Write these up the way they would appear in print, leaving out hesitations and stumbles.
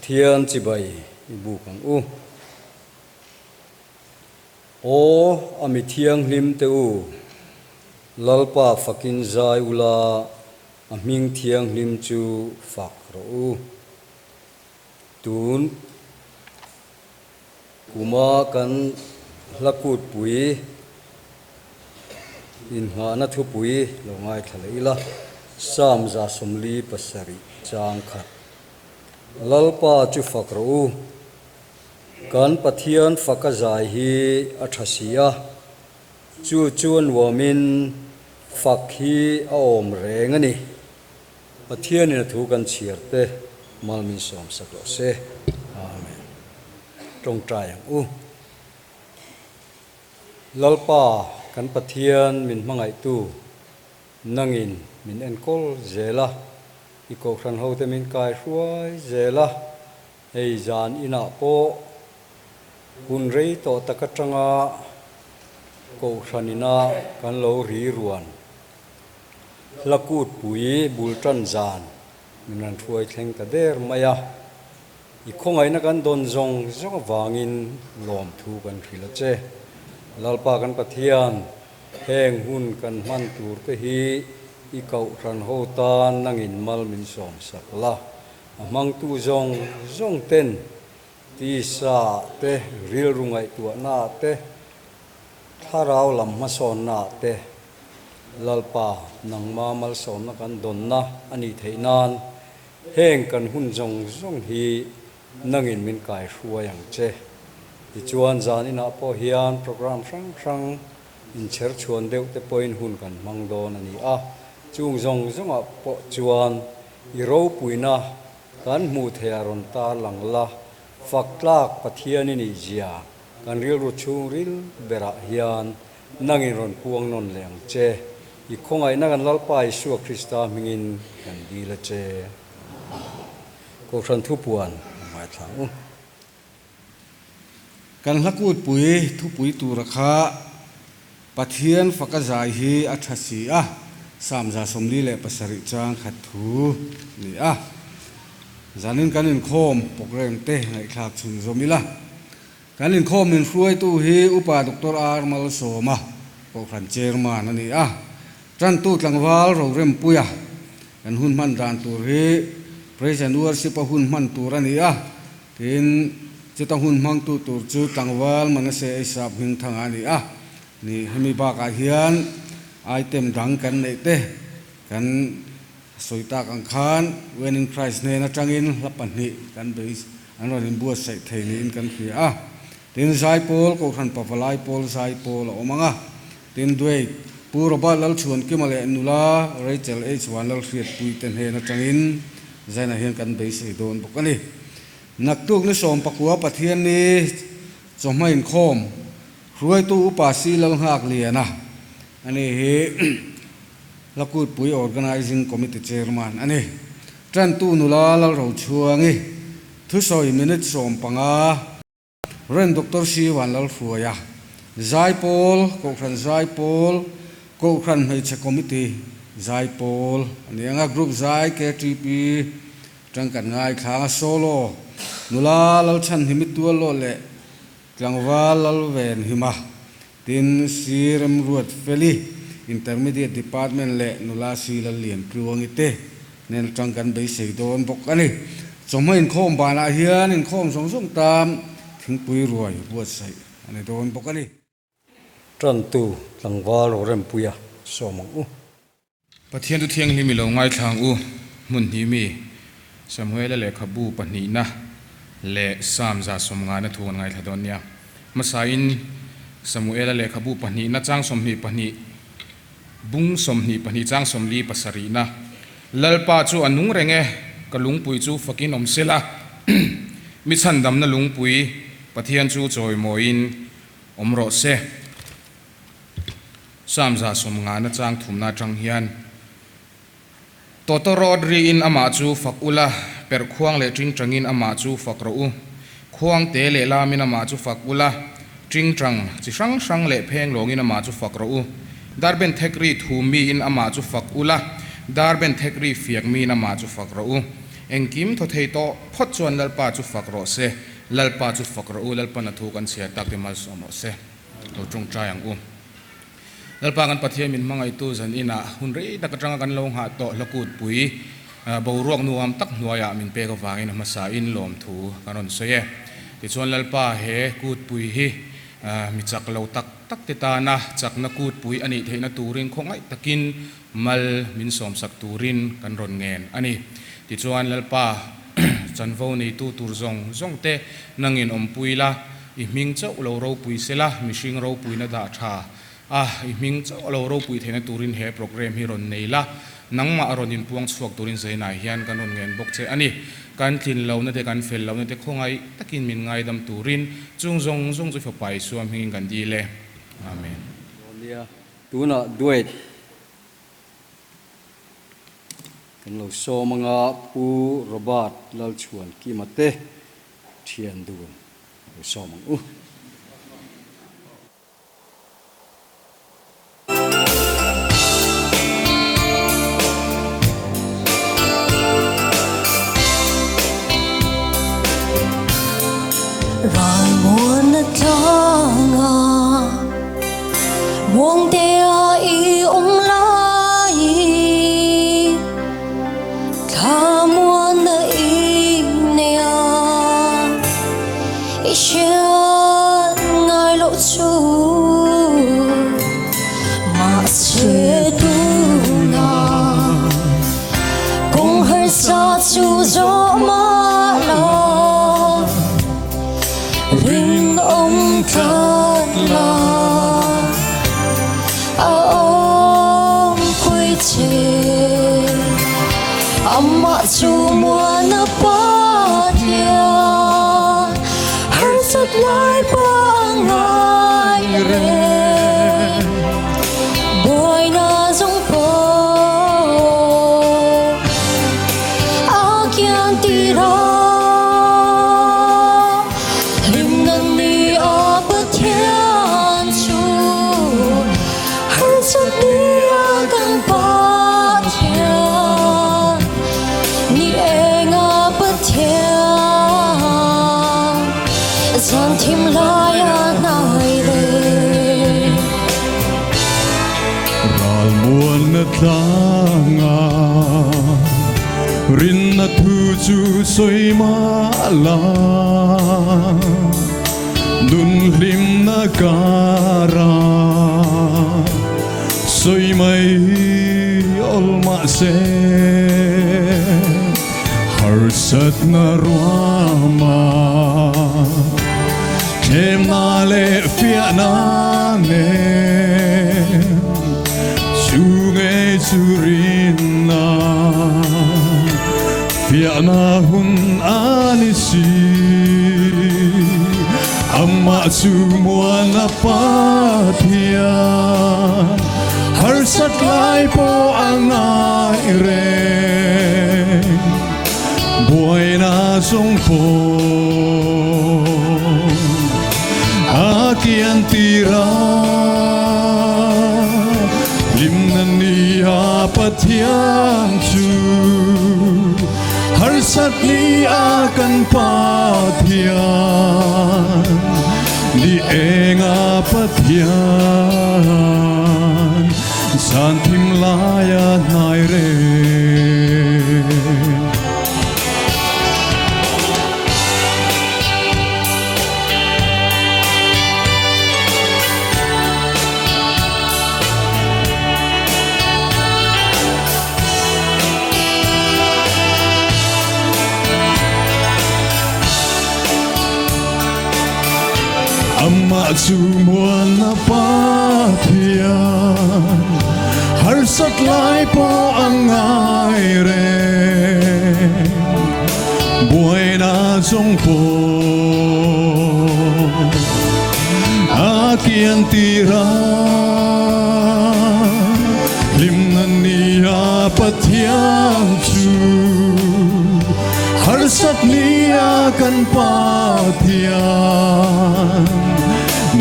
Pathian chibai i buk ang u. Aw, a mi thianghlim te u, Lalpa fakin zai ula, a hming thianghlim chu fak rawh u. Tun kuma kan hla kutpui inngahna thupui lo ngaithla leh ila, Psalm 47 chang khat. Lalpa chu fak rawh u. Kan Pathian faka zai hi a tha si a, chu chu a nuamin fak hi a awm reng a ni. Pathianin a thu kan chhiar te mal min sawm sak rawh se. Amen. Tawngtai ang u. Lalpa kan Pathian min hmangaihtu nangin min enkawl zel a, i kohhran hote min kai hruai zel a, Hei zan inah pawh hun rei tawh tak atanga Kohhran ina kan lo ri ruan hla kutpui bul tan zan min rawn hruai thleng ta der mai a, i khawngaihna kan dawn zawng zawng avangin lawmthu kan hrilh a che. Lalpa kan Pathian, heng hun kan hman tur te hi i Kohhran ho tan nangin mal min sawm sak la. A hmangtu zawng zawng ten tisa te, rilru ngaihtuahna te, thlarau lam hmasawnna te Lalpa nangma malsawmna kan dawnna a nih theih nan heng kan hun zawng zawng hi nangin min kaihruai ang che. Tichuan zan inah pawh hian program hrang hrang inchher chhuan deuh te pawhin hun kan hmang dawn a ni a, chung zawng zawngah pawh chuan I ropuina kan hmuh theih a rawn tar lang la, fak tlak Pathian i nih zia kan rilru chhungril berah hian nangin rawn puang nawn leh ang che. I khawngaihna kan Lalpa Isua Krista hmingin kan dil a che. Kohhran thupuan a ngaithla ang u. Kan hla kutpui thupui tura kha Pathian faka zai hi a tha si a, Psalm 47 chang khat thu a ni a. Zanin kan inkhawm program te ngaihthlak chhun zawm ila. Kan inkhawm min hruaitu hi Upa Doctor R Malsawma, Kohhran Chairman a ni a. Tantu tlangval Rorempuia kan hun hman dan tur hi Praise and Worship a hun hman tur a ni a. Tin, chuta hun hmangtu tur chu tlangval Manase Eisap hming thanga a ni a ni. Hemi bakah hian item dang kan neih te kan sawi tak ang khan When in Christ hnen atangin hla pahnih kan bei an rawn inbuatsaih thei niin kan hria a. Tin, Zaipawl, Kohhran Pavalai Pawl Zaipawl a awm ang a. Tin, Duet, Pu Robert Lalchhuankima leh nula Rachel H. Vanlalhriatpui te hnen atangin Zaina hian kan beisei dawn bawk a ni. Naktuk ni 19 Pathianni chawhma inkhawm hruaitu Upa Si Lalnghakliana a ni hi Hlakutpui Organising Committee Chairman a ni. Tantu nula Lalrochhuangi thusawi minute 15. Ren Doctor Si Vanlalhruaia, Zaipawl, Kohhran Zaipawl, Kohhran Hmeichhe Committee Zaipawl a ni ang a, Group Zai KTP tangkan ngaithlang a, Solo, Nula Lalchhanhimi Tuallo leh Tlangval Lalvenhima, tin Si Remruat Feli, Intermediate Department leh Nula Si Lalliantluangi te Nen atang kan beisei dawn bawk a ni. Chawhma inkhawm banah hian inkhawm zawng zawng tan thingpui ruai buatsaih a ni dawn bawk a ni. Tantu tlangval Rorempuia sawm ang u. Pathian chu thianghlim i lo ngaithla ang u, hmun hnih mi, Samuela lehkhabu pahnihna leh Psalm 50 thu kan ngaithla dawn nia. Hmasain Samuela lehkhabu pahnihna chang 22. Bung 22 chang 47 na, Lalpa chu a nung reng e, ka lungpui chu fakin awm sela, mi chhandamna lungpui Pathian chu chawimawiin awm rawh se. Psalm 50 na chang thumna atang hian, Tawtawrawt riin amah chu fak ula, perh khuang leh tingtangin amah chu fak rawh u. Khuang te leh lamin amah chu fak ula, tingtang chi hrang hrang leh pheng lawngin amah chu fak rawh u. Darben thek ri thum miin amah chu fak ula, darben thek ri fiak miin amah chu fak rawh u. Engkim thaw thei tawh phawt chuan Lalpa chu fak rawh se. Lalpa chu fak rawh u, Lalpan a thu kan chhiar tak te malsawm rawh se. Lo tawngtai ang u. Lalpa kan Pathian min hmangaihtu zan inah hun rei tak atanga kan lo nghah tawh hlakutpui boruak nuam tak hnuaiah min pek avangin a hmasain lawmthu kan rawn sawi e. Tichuan Lalpa he kutpui hi mi chak lo tak tak te tana chakna kutpui a nih theihna turin khawngaih takin mal min sawmsak turin kan rawn ngen a ni. Tichuan Lalpa chanvo neitu tur zawng zawng te nangin awmpui la, I hming chauh lo ropui sela, mihring ropuina dah tha a, i hming chauh a lo ropui theihna turin he programme hi rawn nei la, nangmah a rawn inpuang chhuak turin Zainah hian kan rawn ngen bawk che a ni. Kan tlin lohna te, kan fel lohna te khawngaih takin min ngaidam turin chung zawng zawng chu Fapa Isua hmingin kan dil e. Amen. Nia, tunah duet kan lo sawm anga Pu Robert Lalchhuan Kima te thian dun lo sawm ang u. Ralmuan a tlang a, Muangtea i awm laiin Thlamuan a inei a, i hriat ngai loh chu. Mahse tuna kawng harsa chu zawh mah la, rinawm tlat la. A awm pui che amah chu muan a Pathian harsat lai pangngai reng buaina zawng pawh a kian tir a hlimna ni a Pathian chu harsat ni a kan Pathian ni eng a Pathian zan thim lai a hnai ve. Ralmuanna tlanga rinna thu chu sawi mah la, nun hlimna kara sawi mai awl mah se, harsatna ruama Thlemna leh fiahna nen chu ngei chu rinna fiahna hun a ni si. Amah chu muan a Pathian, harsat lai pawh a ngai reng. Buaina zawng pawh a kian tir a, hlimna ni a Pathian chu harsat ni a kan Pathian ni eng a Pathian zan thim laia hnai reng. Amah chu muan a Pathian, harsat lai pawh a ngai reng, buaina zawng pawh a kian tir a, hlimna ni a Pathian chu harsat ni a kan Pathian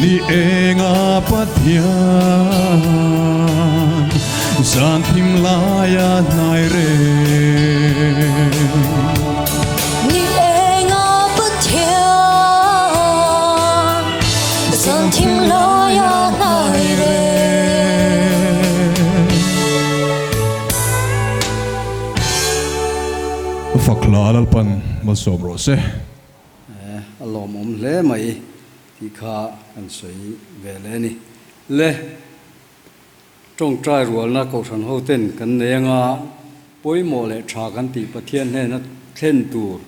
ni eng a Pathian zan thim laia hnai reng. Zan thim lai a hnai reng. Fak hla Lalpan malsawm rawh se. A lawmawm hle mai tih kha kan sawi ve leh a ni. Le tawngtai rualna Kohhran hoten kan nei anga pawimawh leh tha kan tih Pathian hnena thlen tur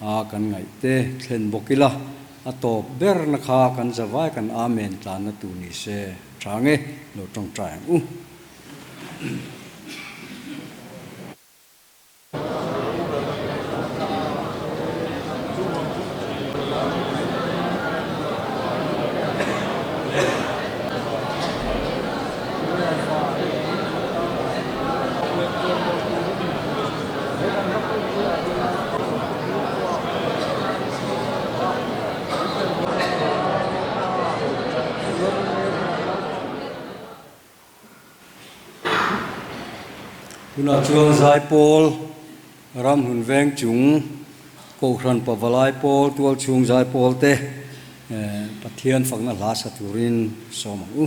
a kan ngaih te thlen bawk ila, a tawp berna kha kan zavai kan Amen tlanna tur ni se tha nge lo tawngtai ang u. Tunah chuan Zaipawl ramhlun veng chung Kohhran Pavalai pawl tualchhung Zaipawl te Pathian fakna hla sa turin sawm ang u.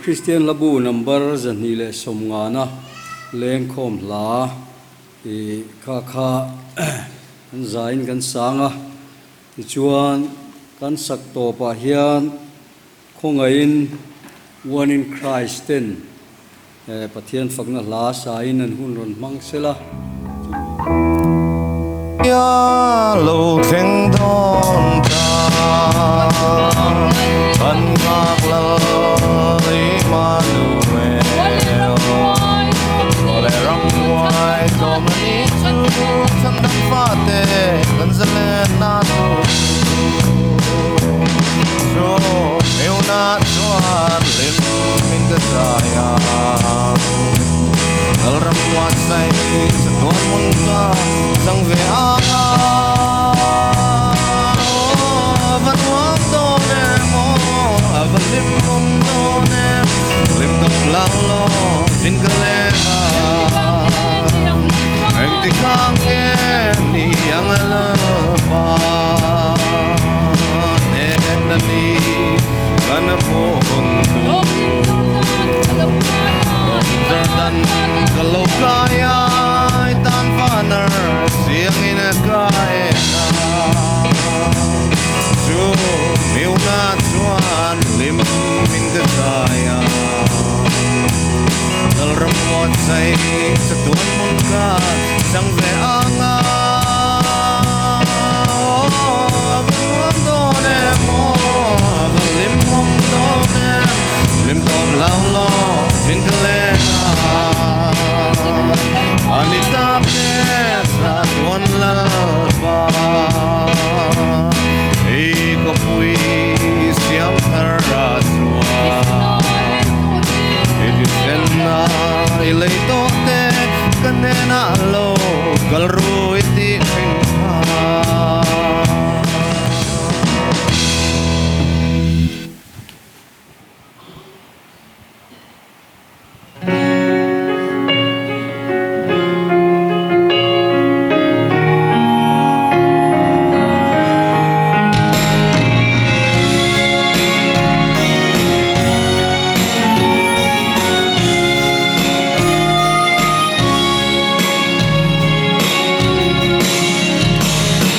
Kristian Hlabu number 250na lengkhawm hla i kha kha kan zain kan sang a, tichuan kan sak tawpah hian khawngaihin One in Christ ten Pathian fakna hla sain an hun rawn hmang sela. Ia lo thleng dawn ta kan nghak lal Immanuel Ruah leh ramhuai tlawm a nih chu chhandam fate kan zalenna tur chu Hmeuna chuan hlim in ka zai a, Lalram buatsaih chatuan hmun ka chang ve ang a. Aw, a va nuam dawn em aw, a va hlim awm dawn em, hlim tawp lo lawm in ka leng a. Engtik ang nge ni ang a lapa nen a ni kan hmuh hun tur. Jordan ka lo kai a, i tan fanar siangin ka en a. Chu miuna chuan hlim in ka zai a. Lalram buatsaih chatuan hmun ka chang ve ang a. Aw, a va nuam dawn em aw, a va hlim awm dawn em, hlim tawp lo lawm in ka leng a. A ni tak e chatuan Lalpa, i khawpui siam thar a chuan. I thisen a i lei tawh te ka hnenah lo kal ru i tih thin kha.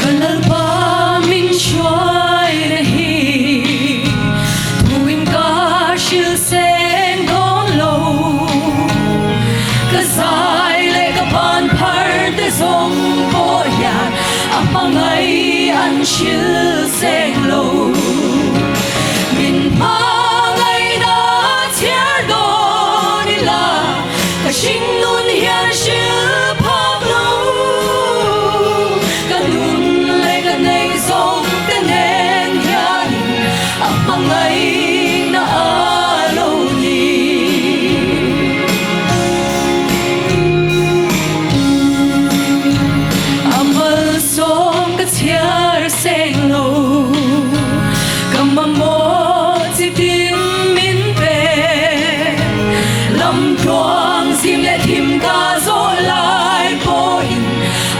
Ka Lalpa min hruai na hi thuin ka hrilh seng dawn lo. Ka zai leh ka ban phar te zawng pawh hian a hmangaih an hrilh seng lo. Min hmangaihna chhiar dawn ila ka hringnun hian hrilh phak lo. Ka nun leh ka neih zawng te nen hianin a hmangaihna a lo ni. A malsawm ka chhiar seng lo, ka mamawh chi tin min pe. Lamtluang zim leh thim ka zawh lai pawhin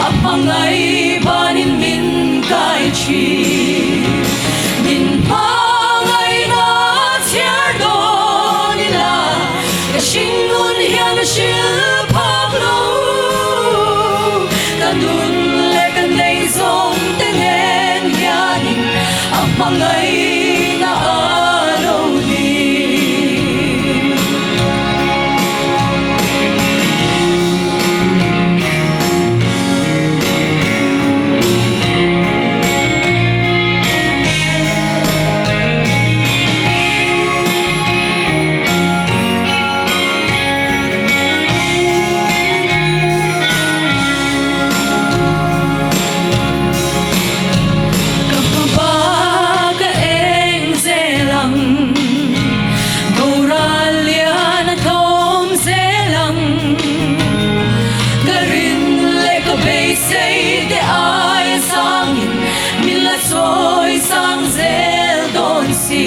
a hmangaih banin min kai thin. Min hmangaihna chhiar dawn ila ka hringnun hian a hrilh phak lo. Ka nun leh ka neih zawng te nen hianin a hmangaihna a lo ni. Ka hmaba ka eng zel ang, boral lian a tlawm zel ang. Ka rin leh ka beisei te aia sangin min la sawi sang zel dawn si.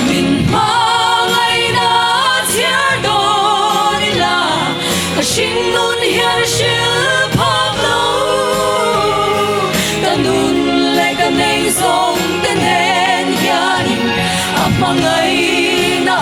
Min hmangaihna chhiar dawn ila ka hringnun hian hrilh phak lo. Ka nun leh ka neih zawng te nen hianin a hmangaihna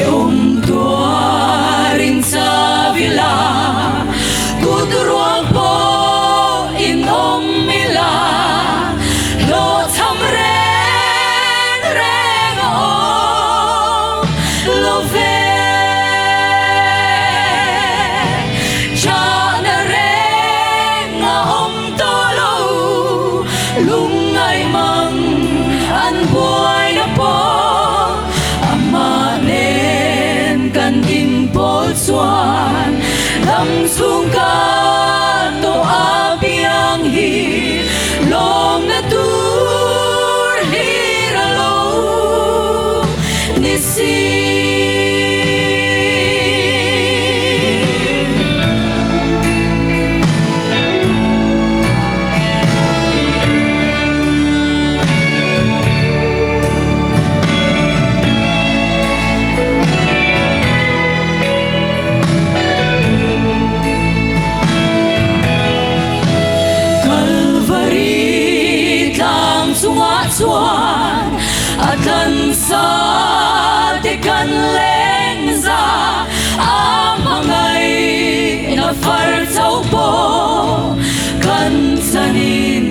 Hreawm tuarin chau ila, kut ruak pawh in awm ila, hlawhchham reng reng a awm lo ve. Chahna reng a awm tawh lo, lungngaih mang an buaina pawh amah nen kan inpawl chuan dam chhung ka tawh a piang hi lawmna tur hlir a lo ni si. Kalvari tlang chungah chuan a tlansa te kan leng za a hmangaihna far chauh pawh kan chanin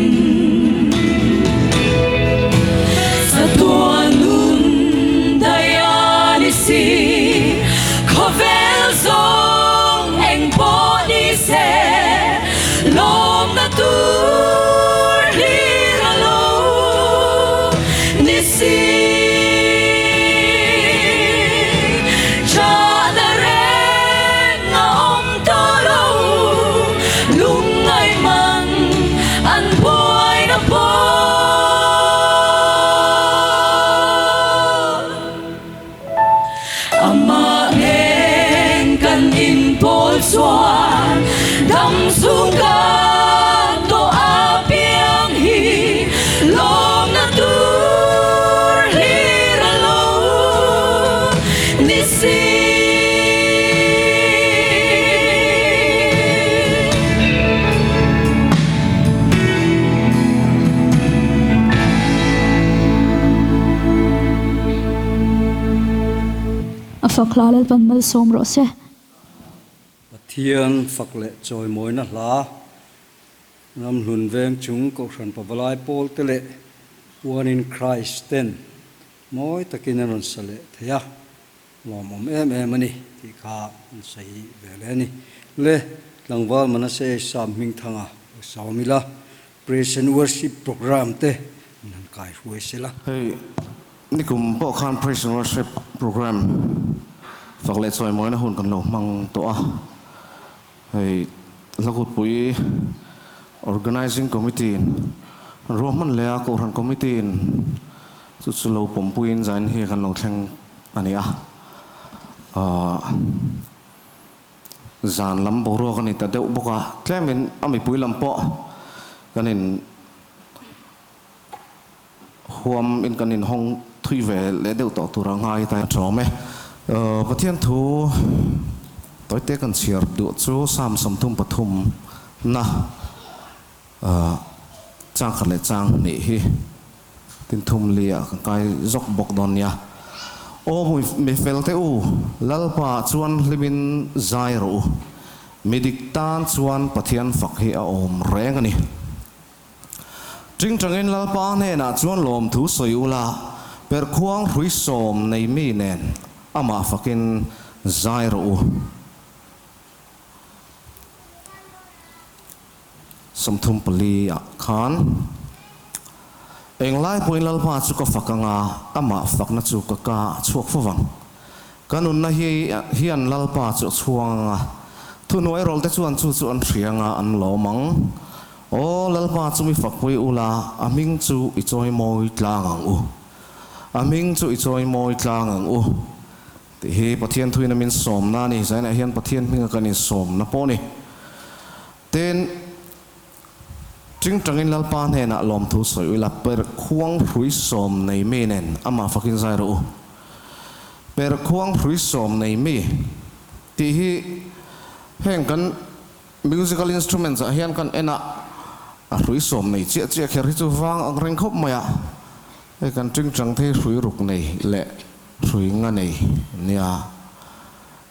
chatuan nun daih a ni si. Khawvel zawng eng pawh ni se lawmna tur hlir a lo ni si. Chahna reng a awm tawh lo, lungngaih mang an buaina pawh. Amah nen kan inpawl chuan dam chhung kan tawh apiang hi lawmna tur hlir a lo ni si. A fak hla Lalpan malsawm rawh se. Pathian fak leh chawimawina hla Ramhlun veng chung Kohhran Pavalai pawl te leh One in Christ ten mawi takin an rawn sa leh thei a, lawmawm em em a ni tih kha an sawi ve leh a ni. Le tlangval Manasseh Sam Hmingthanga lo sawm ila, Praise and Worship Programme te an han kai hruai sela. Hei nikum pawh khan Praise and Worship Programme fak leh chawimawina hun kan lo hmang tawh a. Hei Hlakutpui Organising Committee in ruahman leh a Kohhran Committee in chu chu lo pawmpuiin zain hi kan lo thleng a ni a. Zan lam boruak a ni ta deuh bawk a, tlemin a mipui lam pawh kan in huam in kan in hawng thui ve leh deuh tawh tur a ngai ta a ṭawm e. Pathian thu tawite kan chhiar duh chu Psalm 33 na chang khat leh chang hnih hi tin thum li ah kan kai zawk bawk dawn nia. Aw mi fel te u, Lalpa chuan hlimin zai rawh u, mi dik tan chuan Pathian fak hi a awm reng a ni. Tingtangin Lalpa hnenah chuan lawmthu sawi ula, perkhuang hrui sawm nei mi nen amah fakin zai rawh u. 34 ah khan Englai pawhin Lalpa chu ka fak anga, amah fakna chu ka ka a chhuak fo vang. Ka nunna hi hian Lalpa chu a chhuang anga, thuhnuai rawlte chuan chu chu an hria anga an lawm ang. Aw Lalpa chu mi fakpui ula, a hming chu i chawimawi tlang ang u. A hming chu i chawimawi tlang ang u. Tih hi Pathian thuin a min sawmna a ni. Zainah hian Pathian hminga kan insawmna pawh a ni. Tin, tingtangin Lalpa hnenah lawmthu sawi ila, per khuang hrui sawm nei mi nen amah fakin zai rawh u. Per khuang hrui sawm nei mi tih hi heng kan musical instruments ah hian kan en a, a hrui sawm nei chiah chiah kher hi chu vang ang reng khawp mai a, hei kan tingtang thei hrui ruk nei leh. Hrui nga nei nia.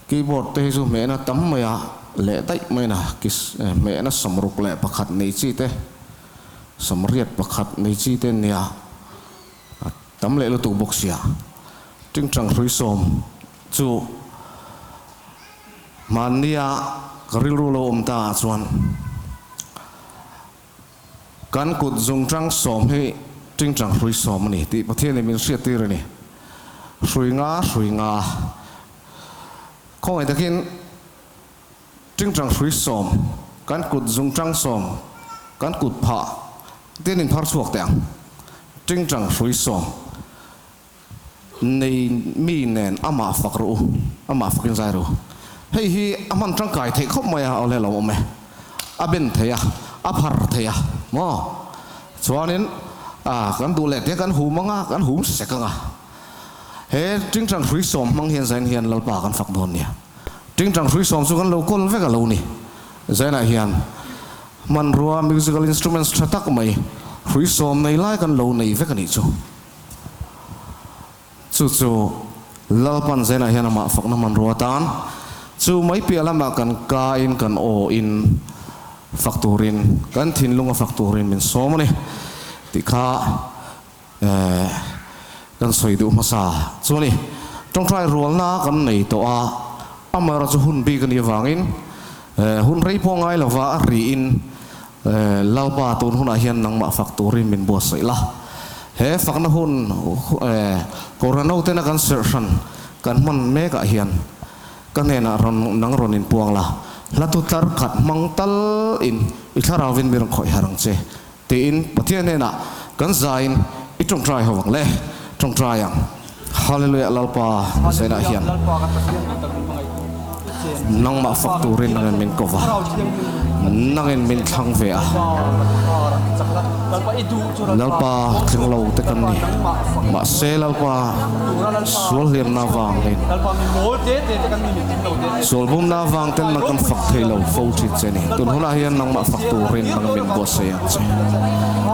Keyboard te hi chu hmehna tam mai a leh daih mai na kis hmehna 61 nei chi te 81 nei chi te nia a tam leh lutuk bawk sia. Tingtang hrui sawm chu hmannia ka rilru lo awm ta ah chuan Kan kut zungtang sawm hi tingtang hrui sawm a ni tih Pathianin min hriattir a ni. Hrui nga, hrui nga. Khawngaih takin tingtang hrui sawm, kan kut zungtang sawm, kan kut phah tin in phar chhuak teh ang. Tingtang hrui sawm nei mi nen amah fak rawh u, amah fakin zai rawh u. Hei hi a hman tangkai theih khawp mai a, awle lo awm e. A ben thei a, a phar thei a maw? Chuanin a kan duh leh te kan hum anga, kan hum sek anga. He tingtang hrui sawm hmang hian zain hian Lalpa kan fak dawn nia. Tingtang hrui sawm chu kan lo kawl vek a lo ni. Zainah hian hmanrua musical instruments tha tak mai hrui sawm nei lai kan lo nei vek a nih chu. Chu chu Lalpan Zainah hian amah fakna hmanrua atan chu mai piah lamah kan kain kan awin fak turin kan thinlunga fak turin min sawm a ni tih kha kan sawi duh hmasa chu a ni. Tawngtai rualna kan nei tawh a, amaherawhchu hun bik a nih avangin hun rei pawh ngai lova a riin Lalpa, tun hunah hian nangmah fak turin min buatsaih la. He fakna hun Kohhran hotena kan serh hran kan hman mekah hian ka hnenah rawn nang rawn inpuang la, hlatu tlar khat hmang tal in i thlarauvin mi rawn khawih harh ang che, tiin Pathian hnenah kan zain i tawngtai ho ang le, tawngtai ang. Hallelujah Lalpa zainah hian nangmah fak turin nangin min ko va, nangin min thlang ve a. Lalpa tling lo te kan ni, mahse Lalpa sual hliamna vangin, sual bumna vang ten nang kan fak thei lo fo thin che ni. Tun hunah hian nangmah fak turin nangin min buatsaih ang che.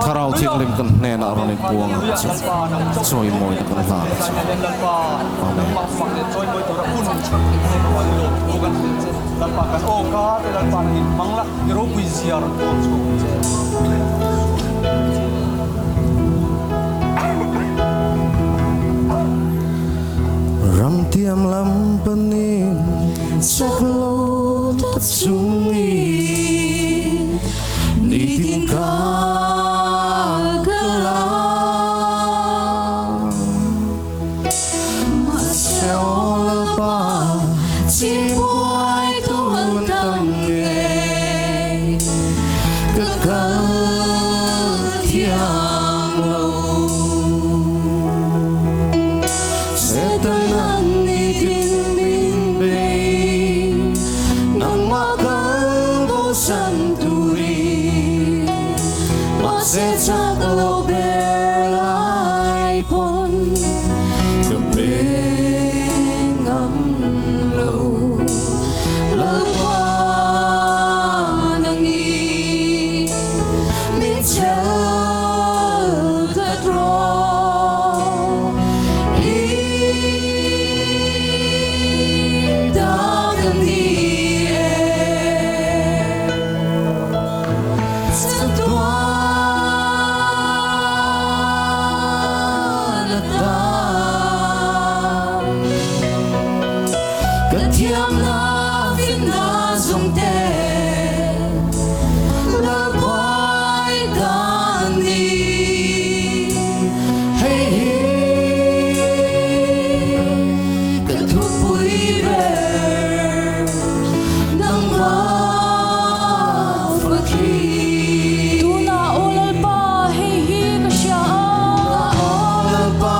Thlarau Thianghlim kan hnenah rawn inpuang ang che. Chawimawina kan hlan a che. Amen. Ramtiam lam panin chak lo tak chungin nitin ka kal a. Mahse aw Lalpa chibuai tu an tam ngei ka kal thiam lo. Setanan nitin min bei nangmah kal bosan turin mahse chak lo ber lai pawn ka pe ngam lo Lalpa nang i min chel tlat rawh i ta ka ni e. Chatuan atan ka thiamna finna zungte Lalpai ka ni. Hei hi ka thupui ber nangmah fakhi. Tunah aw Lalpa, hei hi ka hria a. Aw Lalpa,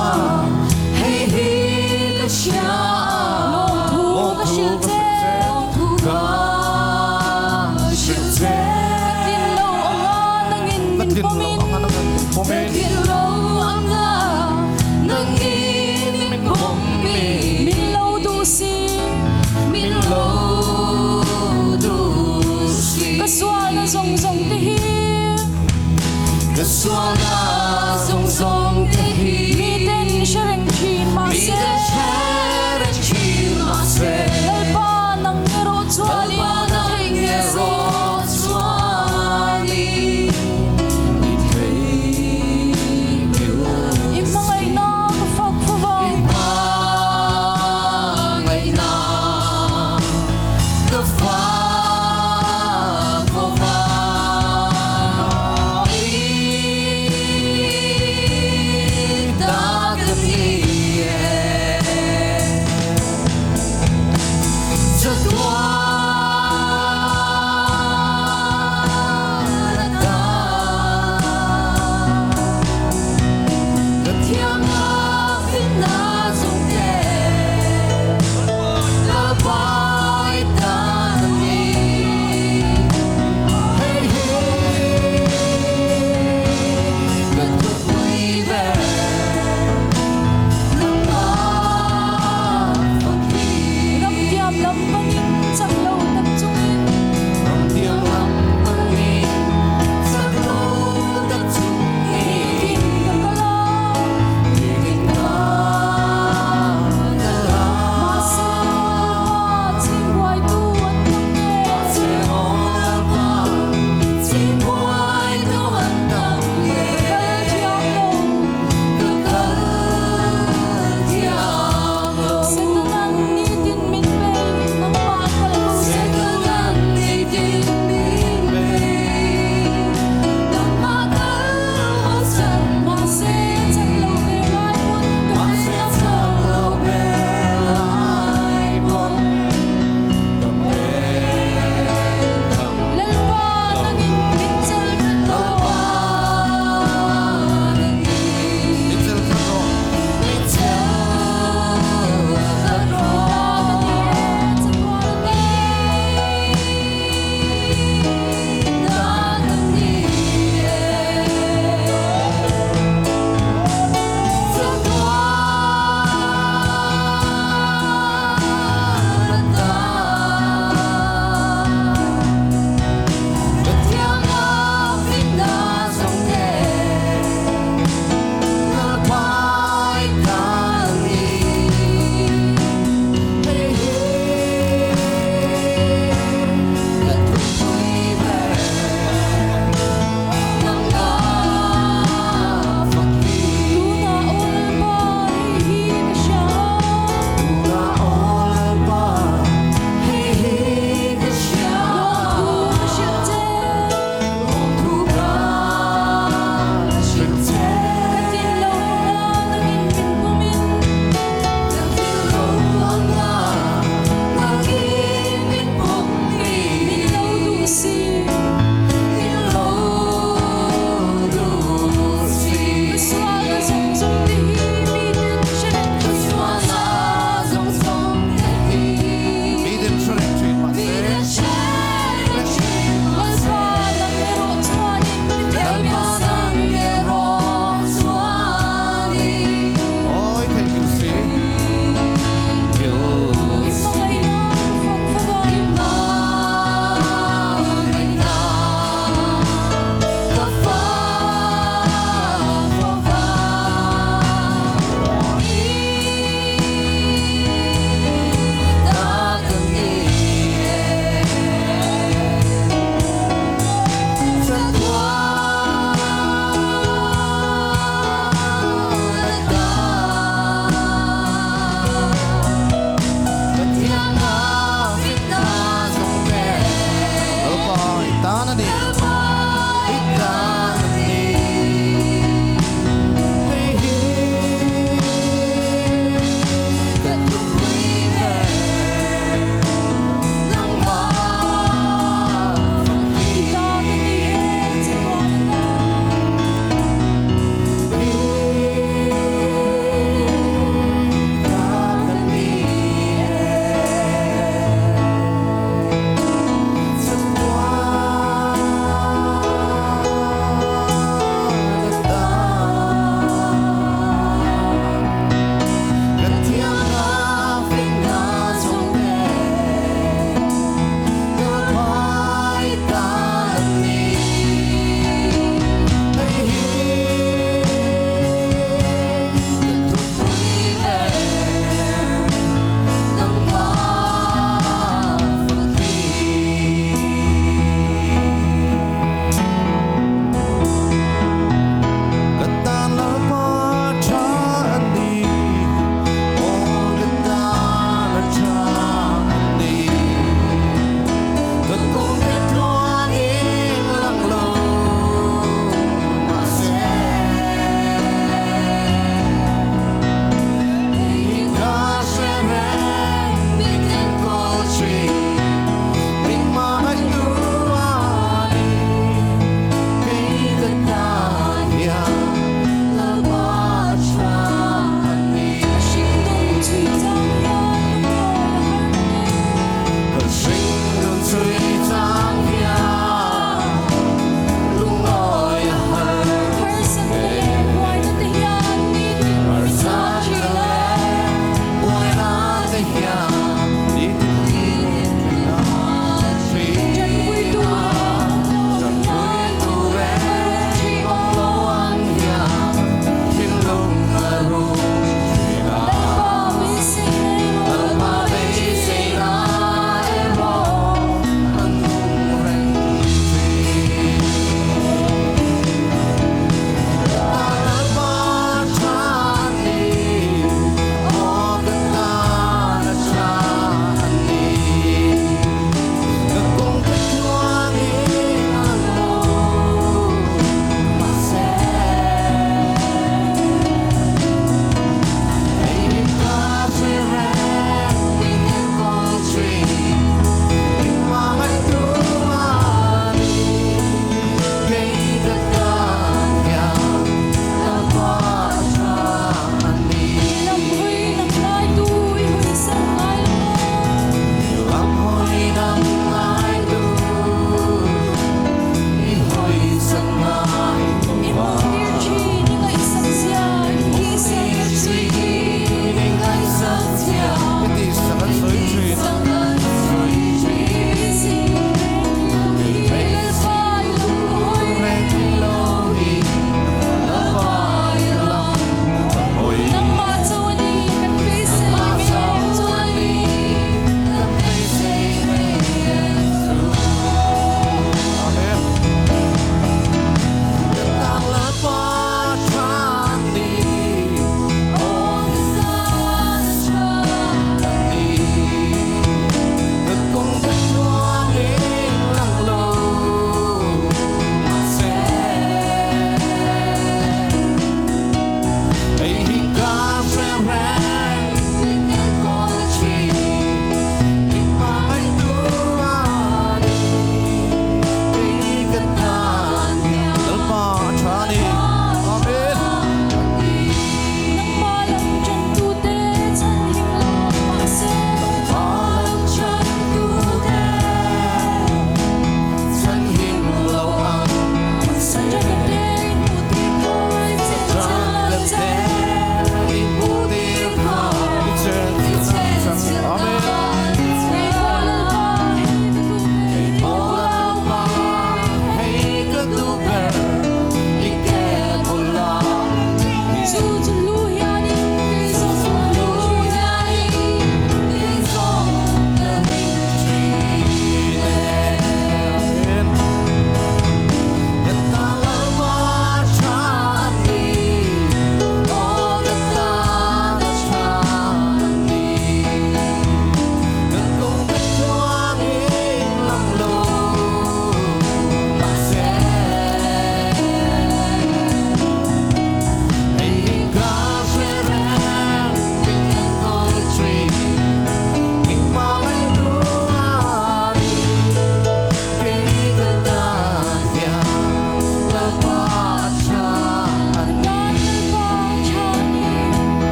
hei hi ka hria a. Lawmthu ka hrilh che.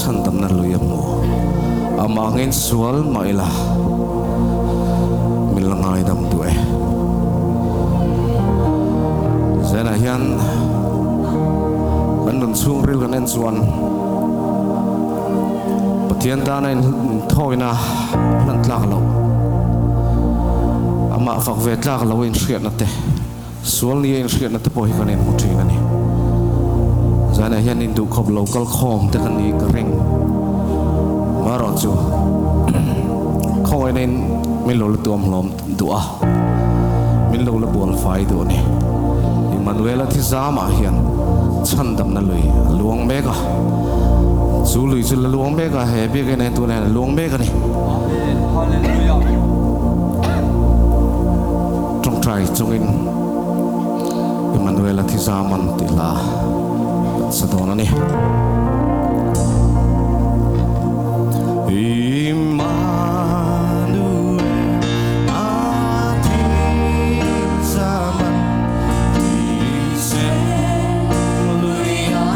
Chhandamna lui a hmu. Amah angin sual mah ila min la ngaidam duh e. Zenah hian kan nun chhungril kan en chuan Pathian tana inthawina hlan tlak loh, amah fak ve tlak lo inhriatna te, Sual nia inhriatna te pawh hi kan inhmu thin a ni. Zainah hian induhkhawp lo kal khawm te kan nih ka ring. Marawh chu khawngaihna in min lo la tuam hlawm duh a, min lo la bual fai duh a ni. Immanuela thi zamah hian chhandamna lui a luang mek a, chu lui chu la luang mek a, he biakinn ah hian tunah hian a luang mek a ni. Amen. Hallelujah. Tawngtai chungin Emmanuela thi zaman tih hla kan sa dawn a ni. Emmanuel a thi zaman thisen lui a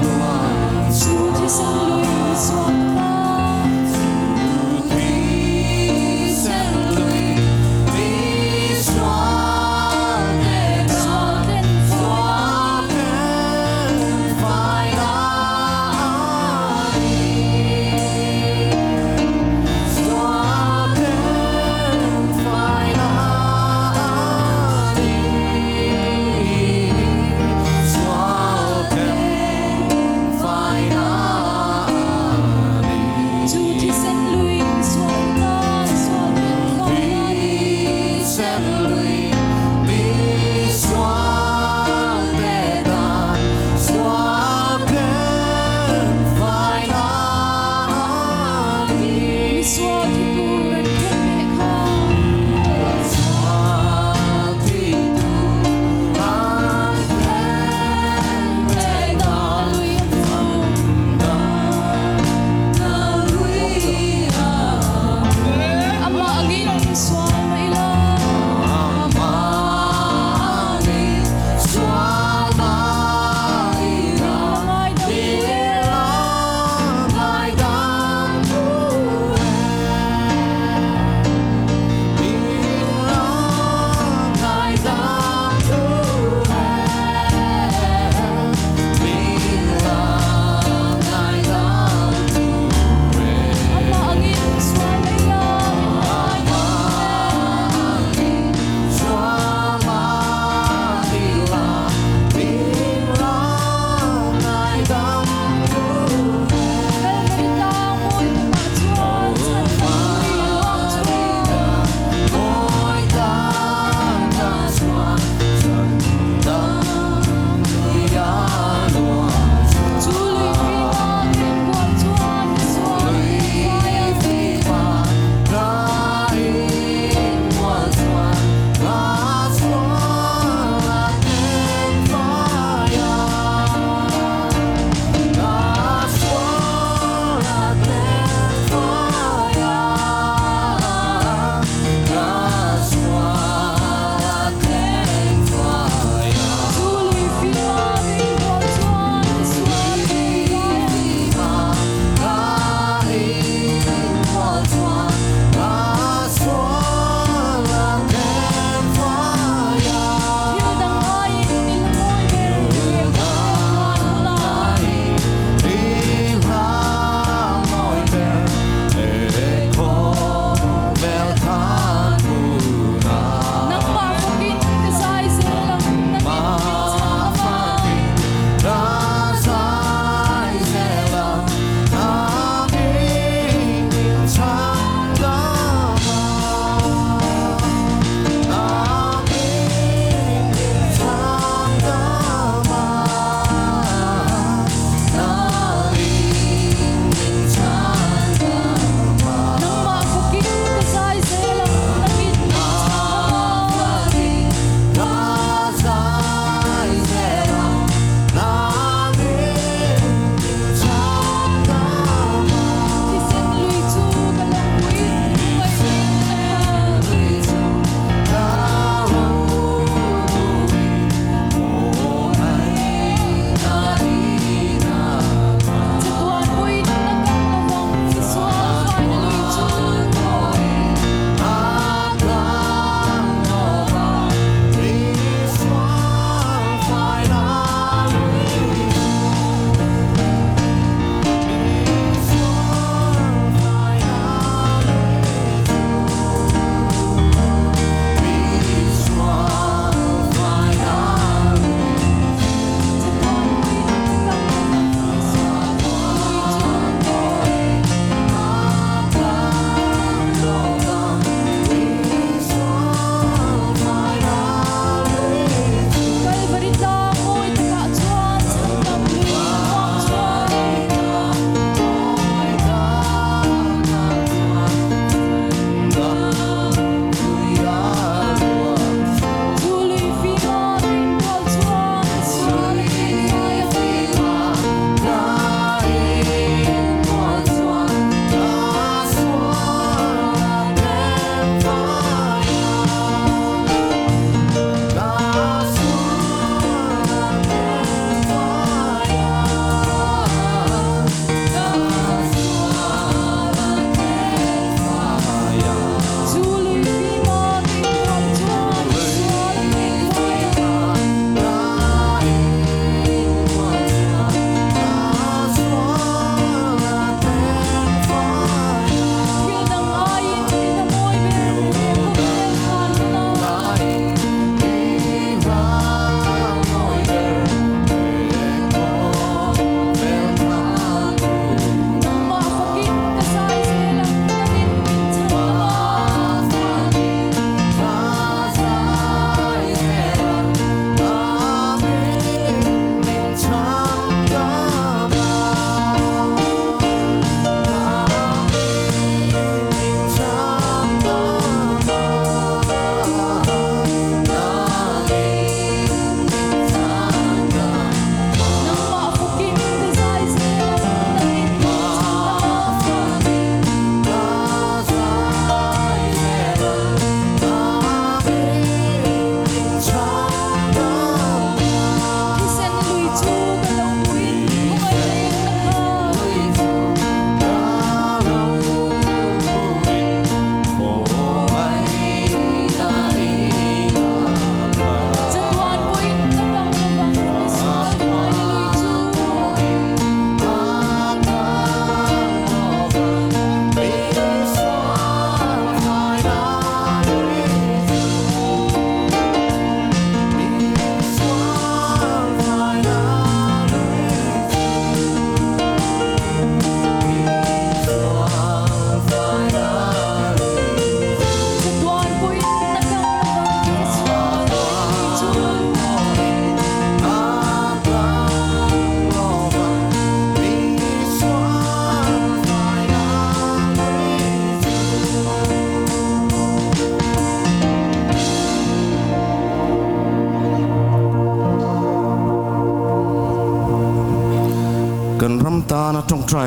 luan. Chu thisen lui chhuak kha.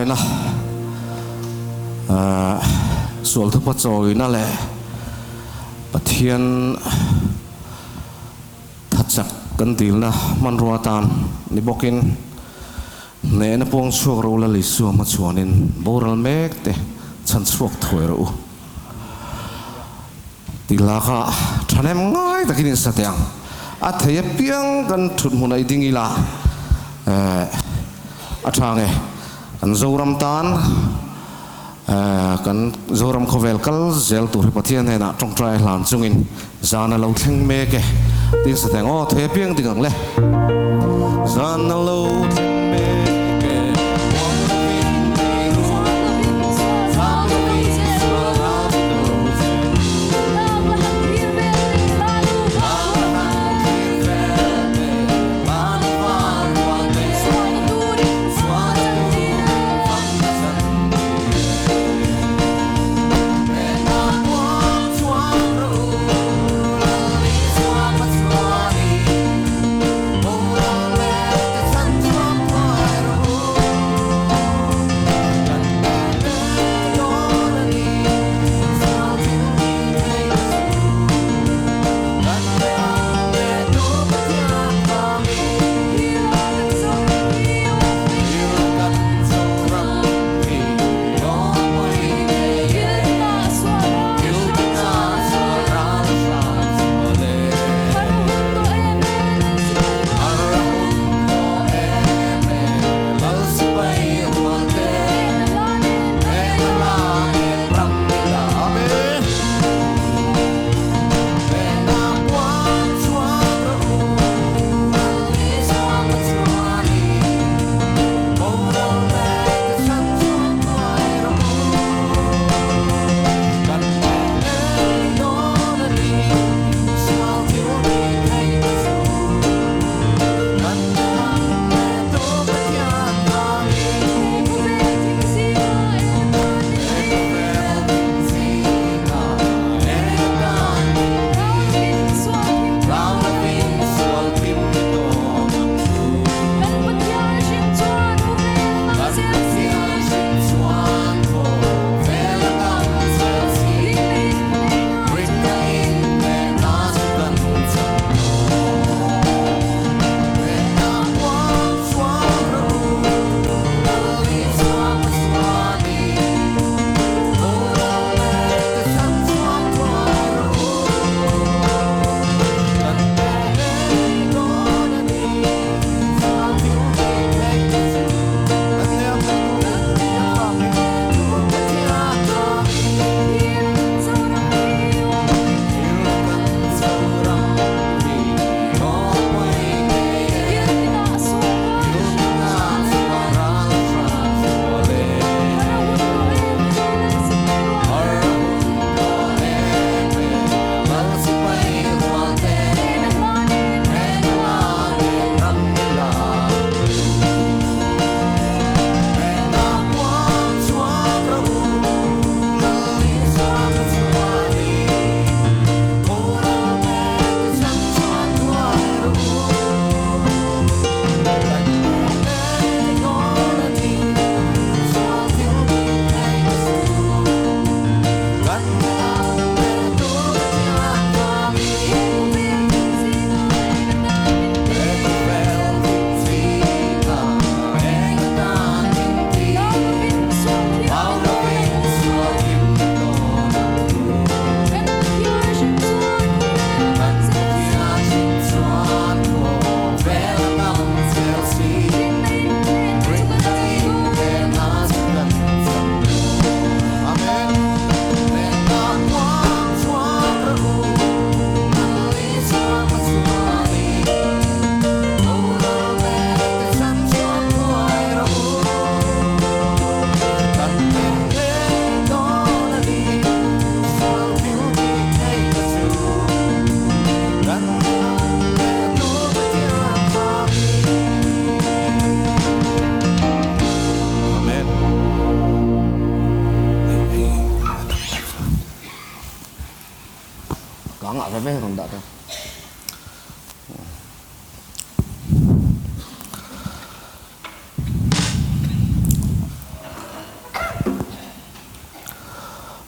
Tawngtaina, sual thupa chawina leh Pathian thachak kan dilna hmanrua atan ni bawkin hnehna puang chhuak ro Lal Isua hmachhuanin boral mek te chhan chhuak thuai rawh u. Ti laka thahnem ngai takin in sa teh ang. A thei apiang kan thut hmun a i ding ila eh a tha nge kan Zoram tan eh kan Zoram khawvel kal zel tur hi Pathian hnenah tawngtai hlan chungin zan a lo thleng mek e tiin sa teh ang aw thei apiang ding ang le. Zan a lo thleng mek e.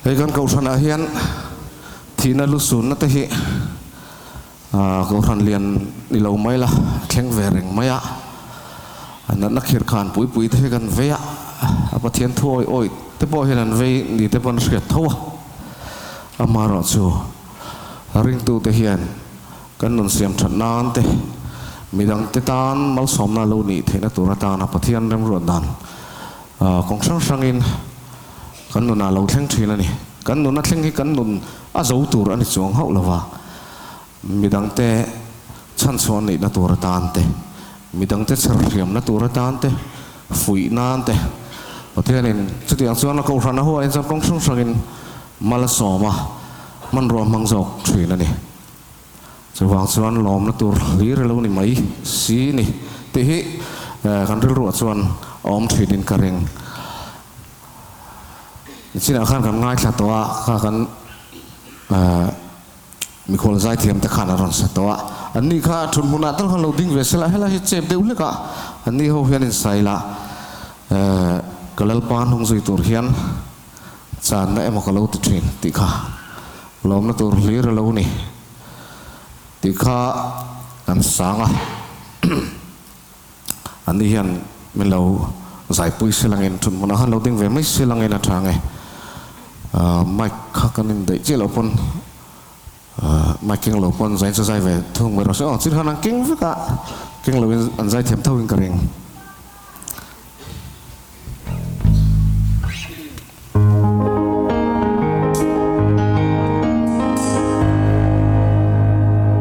Hei kan kohhranah hian thihna lusunna te hi kohhran lian ni lo mai la thleng ve reng mai a, natna khirh khan pui pui te hi kan vei a, a Pathian thu awih awih te pawh hian an vei ni te pawn a hriat tho a, amaherawhchu ringtute hian Kan nun siam that nan te, midang te tan malsawmna lo nih theihna tur atana Pathian remruat dan kawng hrang hrangin kan nunah lo thleng thin a ni. Kan nuna thleng hi kan nun a zo tur a ni chuang hauh lova, midang te chhanchhuah nihna tur atan te, midang te chherhriamna tur atan te, fuih nan te Pathianin chutiang chuan a kohhran a huain chuan kawng hrang hrangin mal a sawm a, hmanrua a hmang zawk thin a ni. Chuvang chuan lawmna tur hlir a lo ni mai si ni tih hi kan rilruah chuan a awm thinin ka ring. Nichinah khan kan ngaithla tawh a, kha kan mikhual zaithiam te khan a rawn sa tawh a, anni kha thut hmunah tal khan lo ding ve sela, helai hi chep deuh hlek a, anni ho hian insaila ka Lalpa hnung zui tur hian Channa emaw ka lo ti thin tih kha lawmna tur hlir a lo ni tih kha kan sang a, anni hian min lo zaipui silangin thut hmunah khan lo ding ve mai silangin a tha nge mic kha kan indaih chiah loh pawn mic keng lo pawn zain chu zai ve thung mai rawh se aw, chin khan an keng vek a, keng loin an zai thiam tho in ka ring.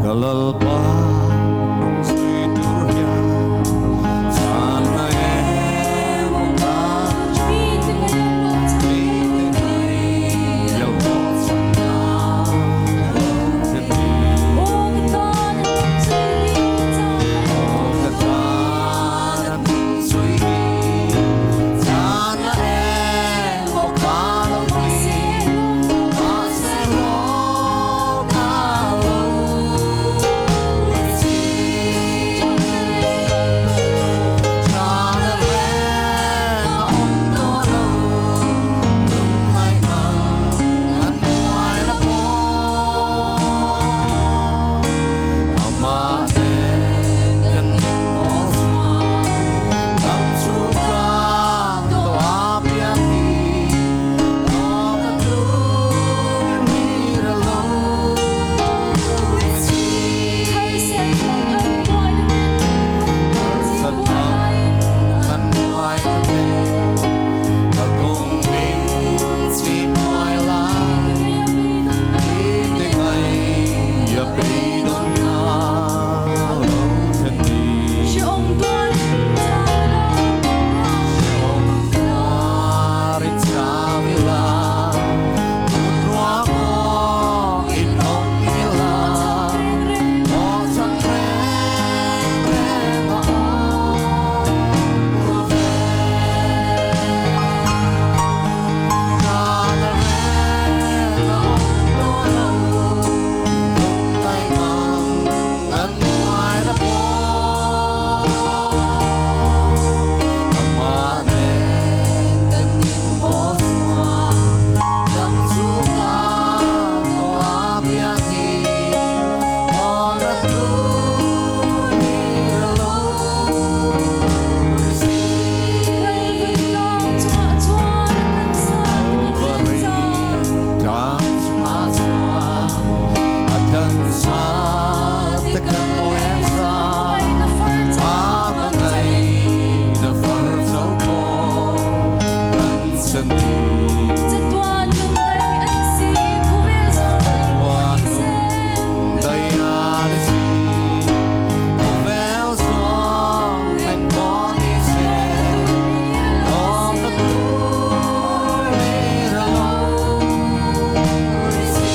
Ka Lalpa nung zui tur hian chhanna emaw ka mite ngai lo pawh chhanna lo thlen ni. Aw ka tan a nung zui hi chhanna emaw ka lo ti mahse rawh ka lo chi. Chhanna reng a awm tawh lo lungngaih ang an hnuaina pawh amah nen kan inpawh chuan dam chu tlang tawh a piang hi lawm a tur hi ra lo chi. Harsat ang kan hnuai na te ka kawng min chim hnuai lai mite ngai a beidawn na lo thlen ni. Hrehawm tuarin chau ila, tun ruang awk in awm ila, aw chhan reng reng a awm ve. Chana reng a awm tawh lo, lungngaih mang an hnuai na pawh. Amah nen kan inpawh chuan dam chu tlang tawh a piang hi awm a tur hi a lo ni si. Kalvari tlang chungah chuan a tlansa te kan awem za a hmangaihna far cho pawh kan chan ni. Chatuan nung dai a ni si, khawvel zawng eng pawh ni se, lawmna tur lir a lo ni si.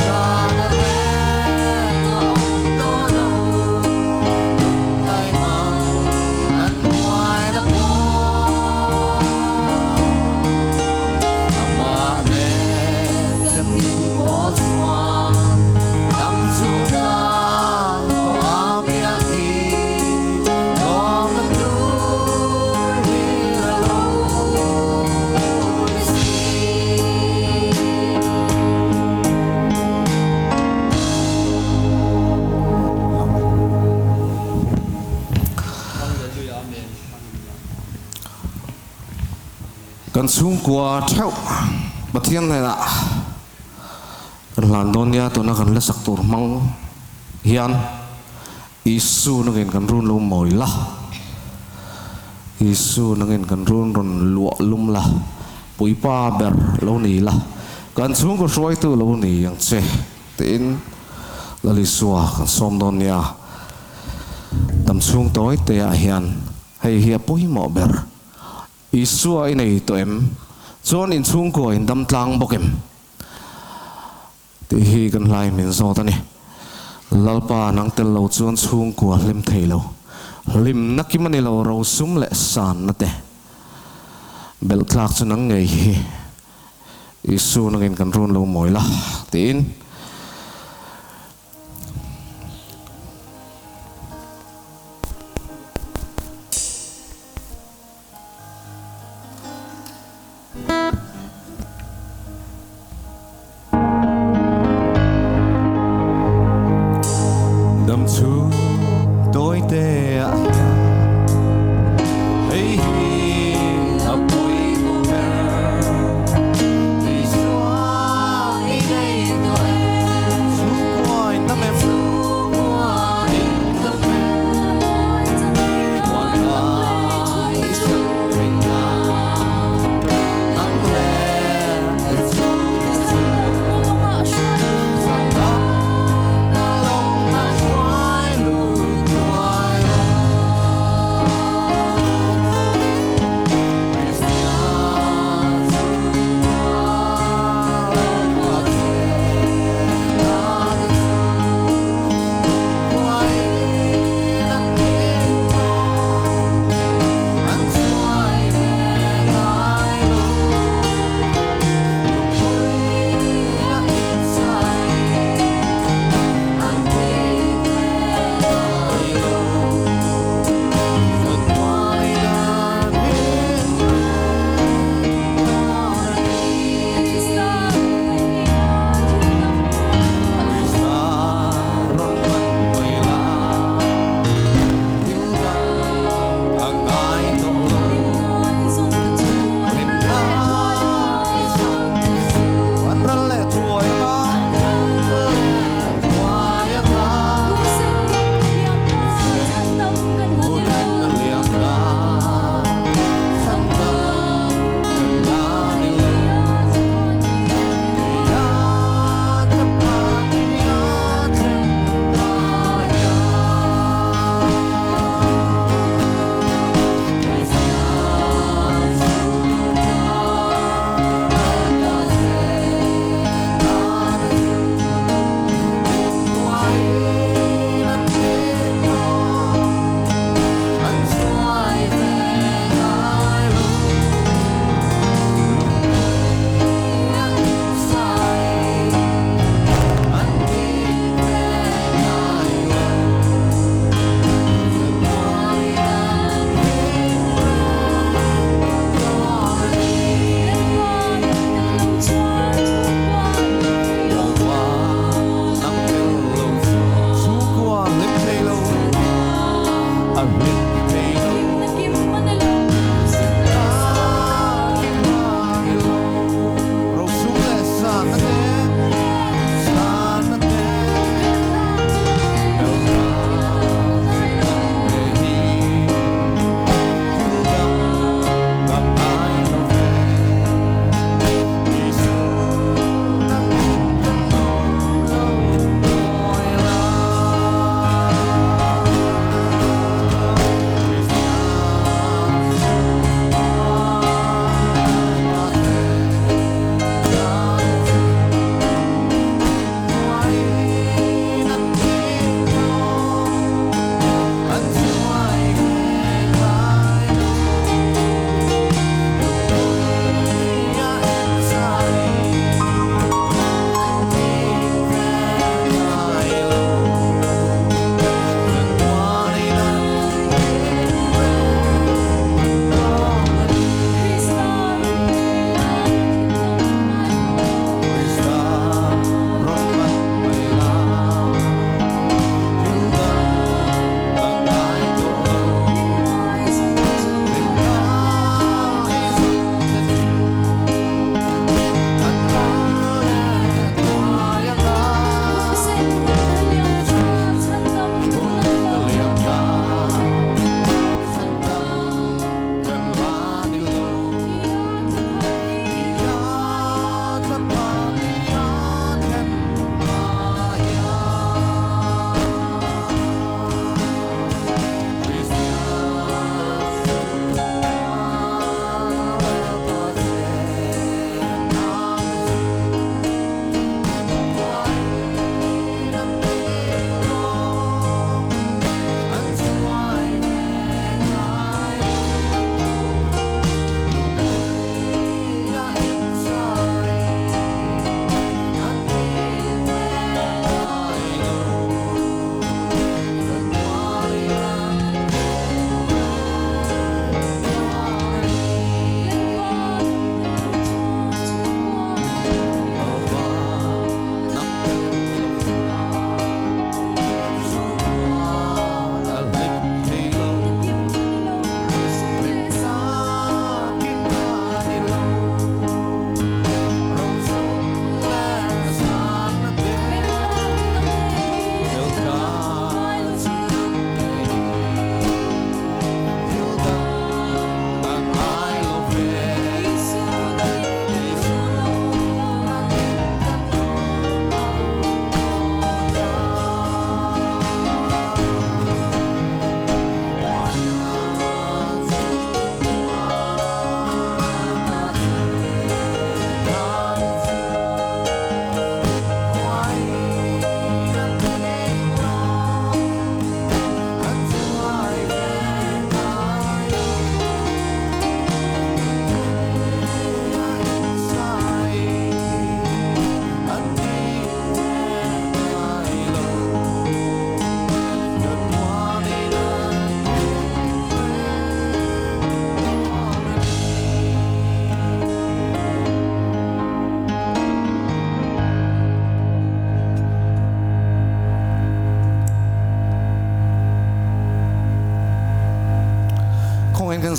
Chana reng a awm tawh lo, lungngaih mang an hnuaina pawh. Kan chhungkua theuh Pathian hnenah kan hlan dawn nia tuna kan la sak tur hmang hian Isu nangin kan run lo mawi la, Isu nangin kan run rawn luah lum la, Puipa ber lo ni la, kan chhungkaw hruaitu lo ni ang che tiin Lal Isua kan sawm dawn nia. Dam chhung tawi te ah hian hei hi a pawimawh ber. Isua i nei tawh em? Chuan in chhungkua in dam tlang bawk em? Tih hi kan hlai min zawt a ni. Lalpa nang tel lo chuan chhungkua hlim thei lo. Hlimna kim a ni lo rosum leh sanna te. Belh tlak chu nang ngei hi Isu nangin kan run lo mawi la tiin. Dam chhung tawi te ah hian hei hi a pawimawh ber. Isua i nei tawh em?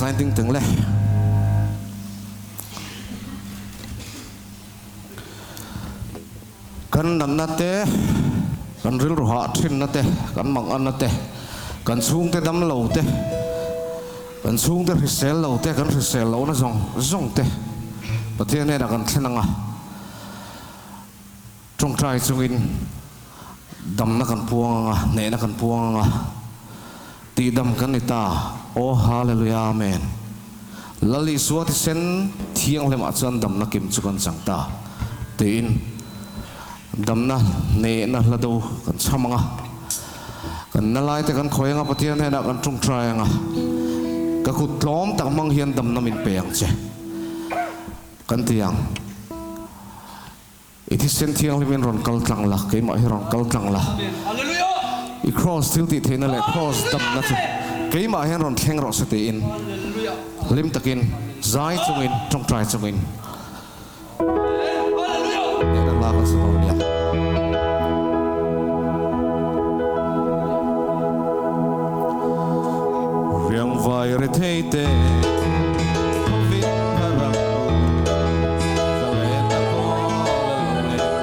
Zain ding teng le. Kan natna te, kan rilru hah thinna te, kan manganna te, kan chhungte dam lo te, kan chhungte hrisel lo te, kan hrisel lohna zawng zawng te Pathian hnenah kan thlen ang a, tawngtai chungin damna kan puang ang a, hnehna kan puang ang a, tihdam kan ni ta. Aw Hallelujah Amen. Lal Isua thisen thianghlimah chuan damna kim chu kan chang ta tiin damna hnehna hla do kan chham ang a, kan na laite kan khawi ang a, Pathian hnenah kan tawngtai ang a, ka kut tlawm tak hmang hian damna min pe ang che kan ti ang. I thisen thianghlimin rawn kal tlang la, keimah hi rawn kal tlang la. I kraws thil tih theihna leh kraws damna chu keimah hian rawn thleng rawh se tiin hlim takin zai chungin tawngtai chungin hnehna hla kan sa dawn nia. Riangvai rethei te khawvin a rak u, zalen a kawl a lo leh ta.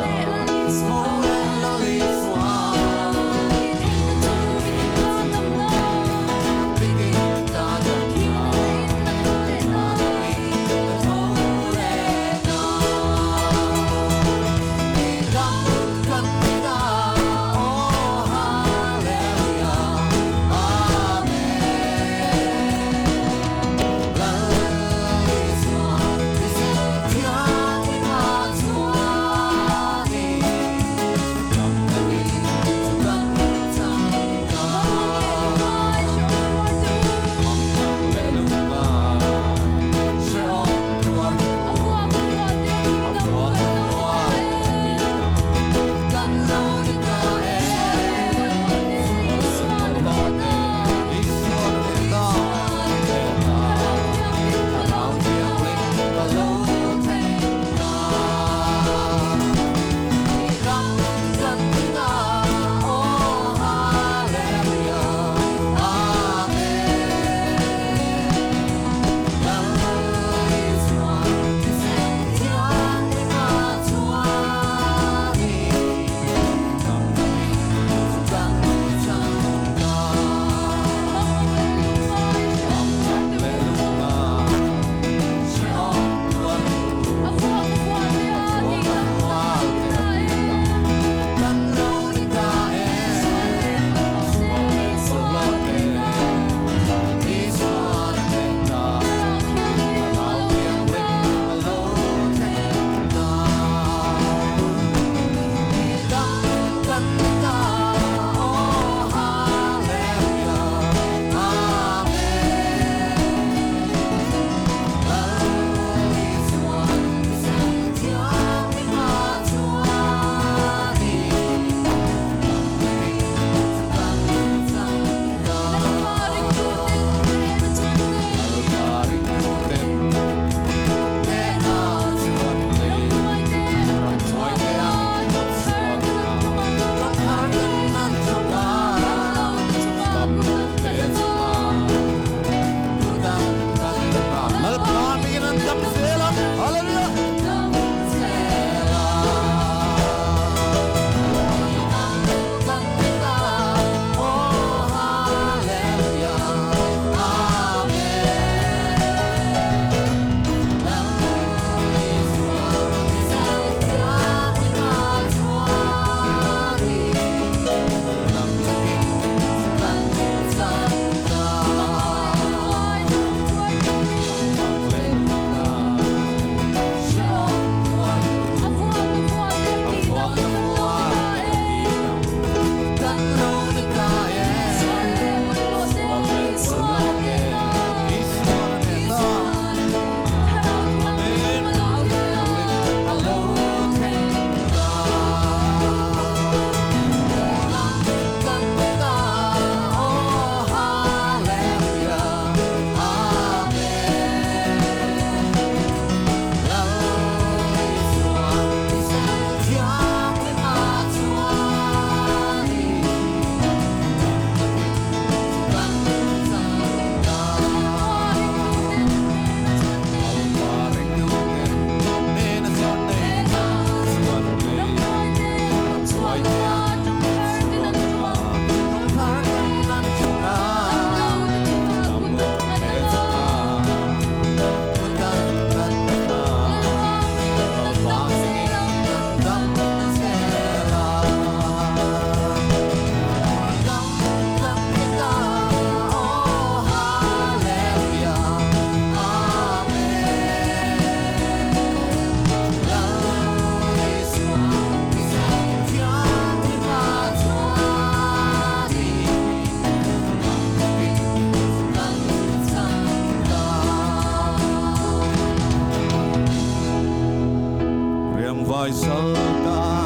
Salta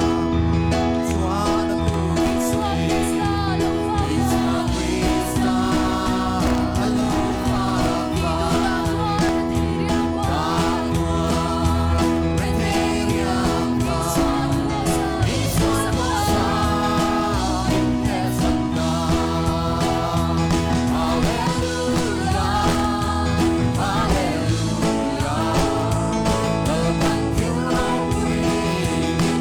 chuan a tu Isua Krista a lo fak a Tah tuar rethei riang kha Isua Krista min hnehsak ta Hallelujah Hallelujah Lalpan thil ropui min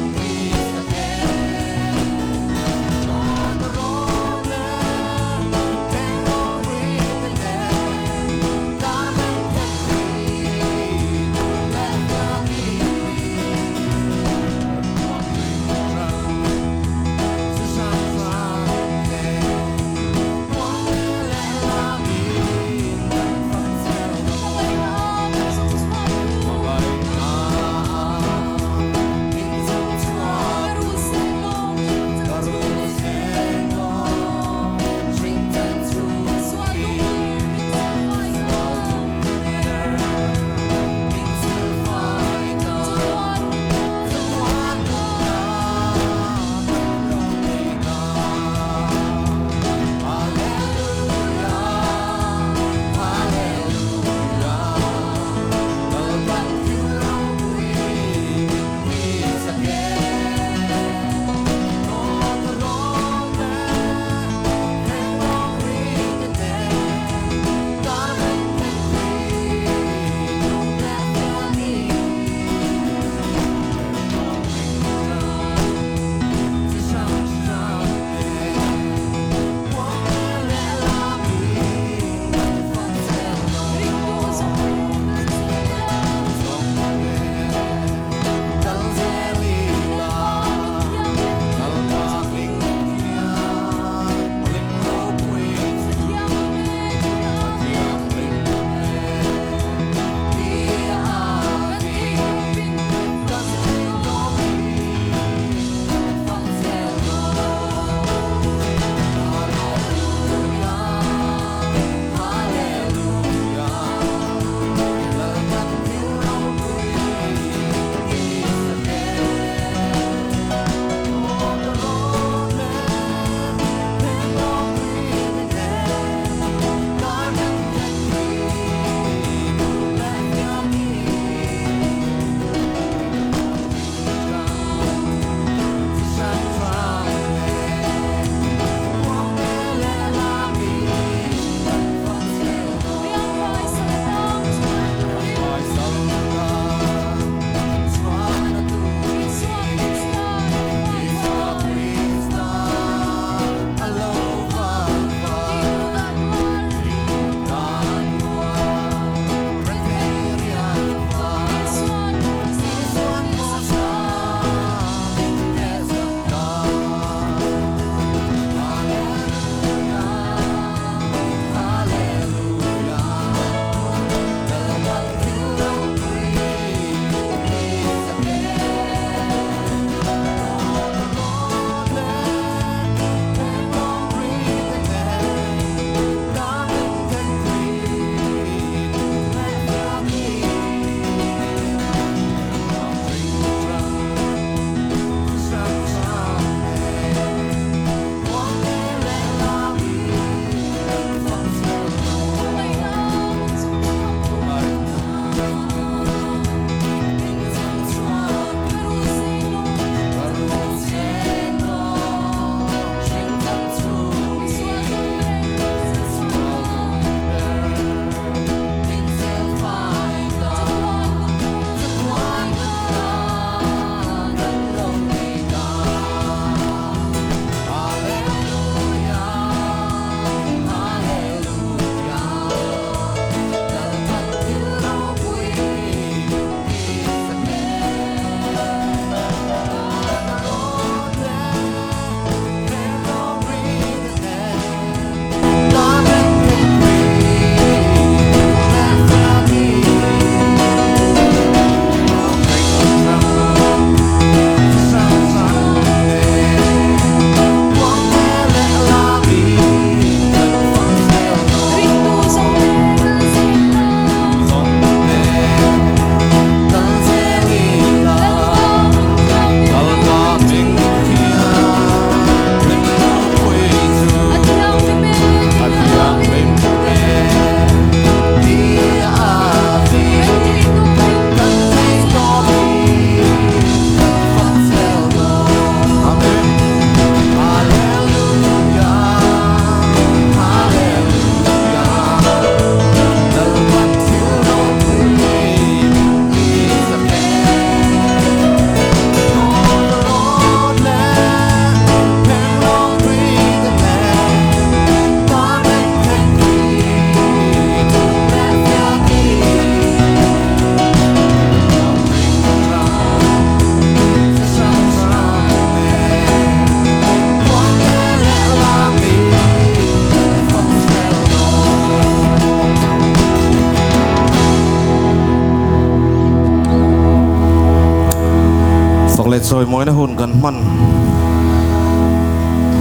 Fak leh chawimawina hun kan hman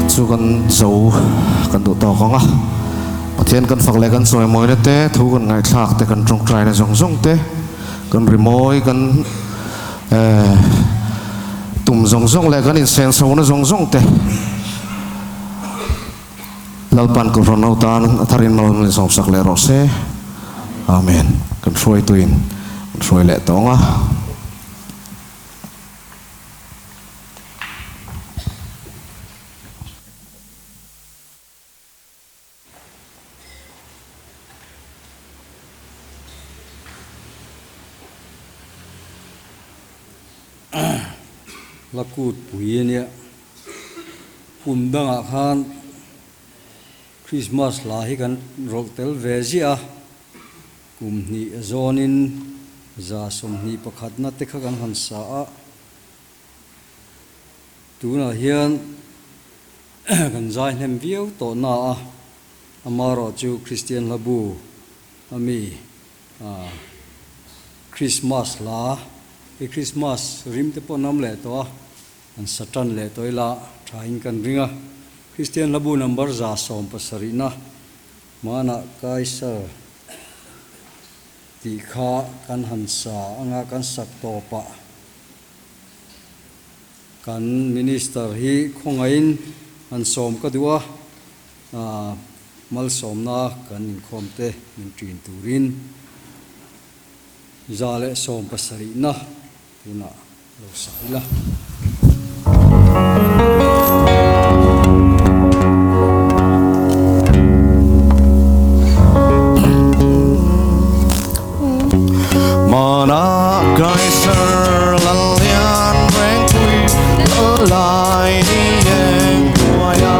chu kan zo kan duh tawk ang a. Pathian kan fak leh kan chawimawina te, thu kan ngaihthlak te, kan tawngtaina zawng zawng te, kan rimawi kan tum zawng zawng leh kan insensona zawng zawng te Lalpan Kohhran ho tan a tharin mal min sawmsak leh rawh se. Amen. Kan hruaituin kan hruai leh tawng a. La kut pui a nia. Kum dangah khan Christmas hla hi kan rawlh tel ve ziah a, kum hnih a zawnin 21 na te kha kan han sa a, tunah hian kan zai hnem viau tawh na a, amaherawhchu Kristian hla bu a mi Christmas hla hi Christmas rim te pawh an awm leh tawh a, An sa tan leh tawh ila thain kan ring a. Kristian hlabu number 170 na hmanah Kaisar tih kha kan han sa anga kan sak tawpah kan Minister hi khawngaihin han sawm ka duh a, malsawmna kan inkhawm te min ṭin turin 170 na tunah Lo sa ila. Mana Kaiser Lallian Rengpui Lalai ni eng hnuaia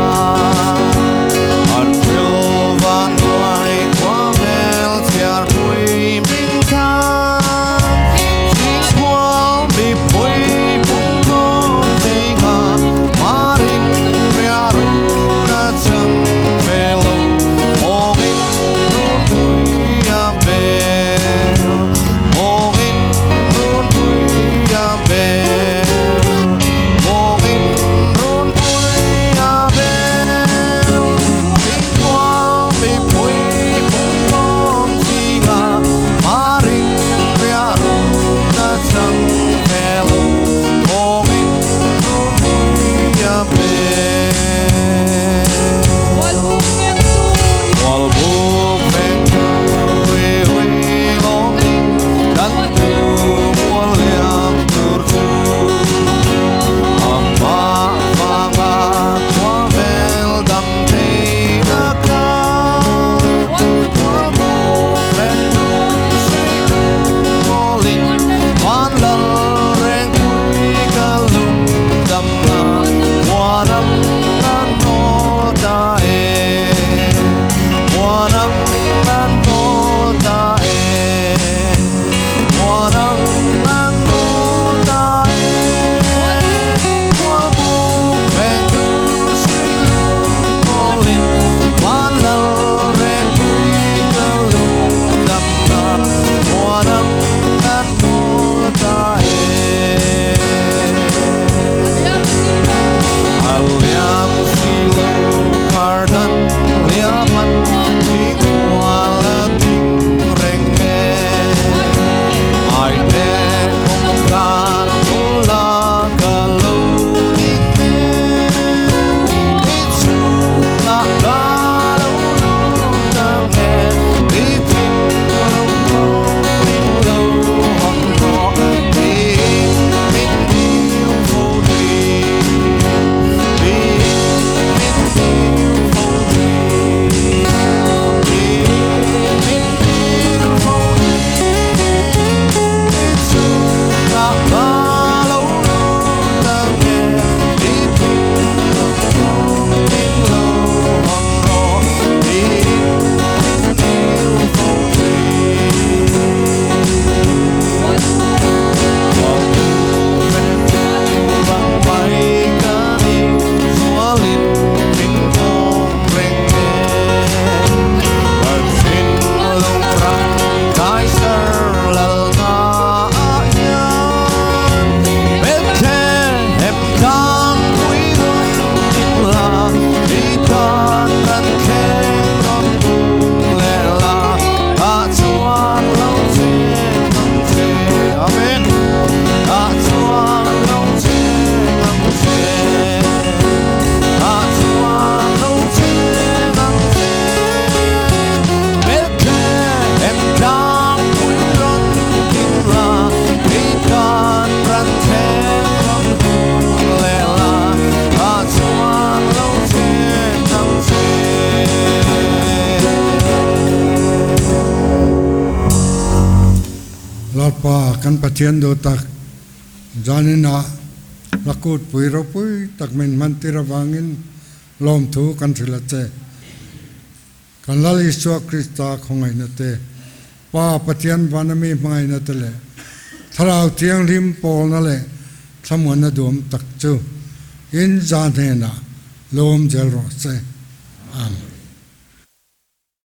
An thil van hnuai khua hmel chhiarpui min thang Chhingkhual mipui pungkhawm zinga Maring riarun a chang ve lo Mawngin runpui a bel Mawngin runpui Pa kan Pathian duh tak zaninah Lakut pui ropui tak min hmantir avangin lawmthu kan hrilh a che. Kan Lal Isua Krista khawngaihna te, Pa Pathian vana mi hmangaihna te leh Thlarau Thianghlim pawlna leh thlamuanna duam tak chu in za hnenah lawm zel rawh se. Amen.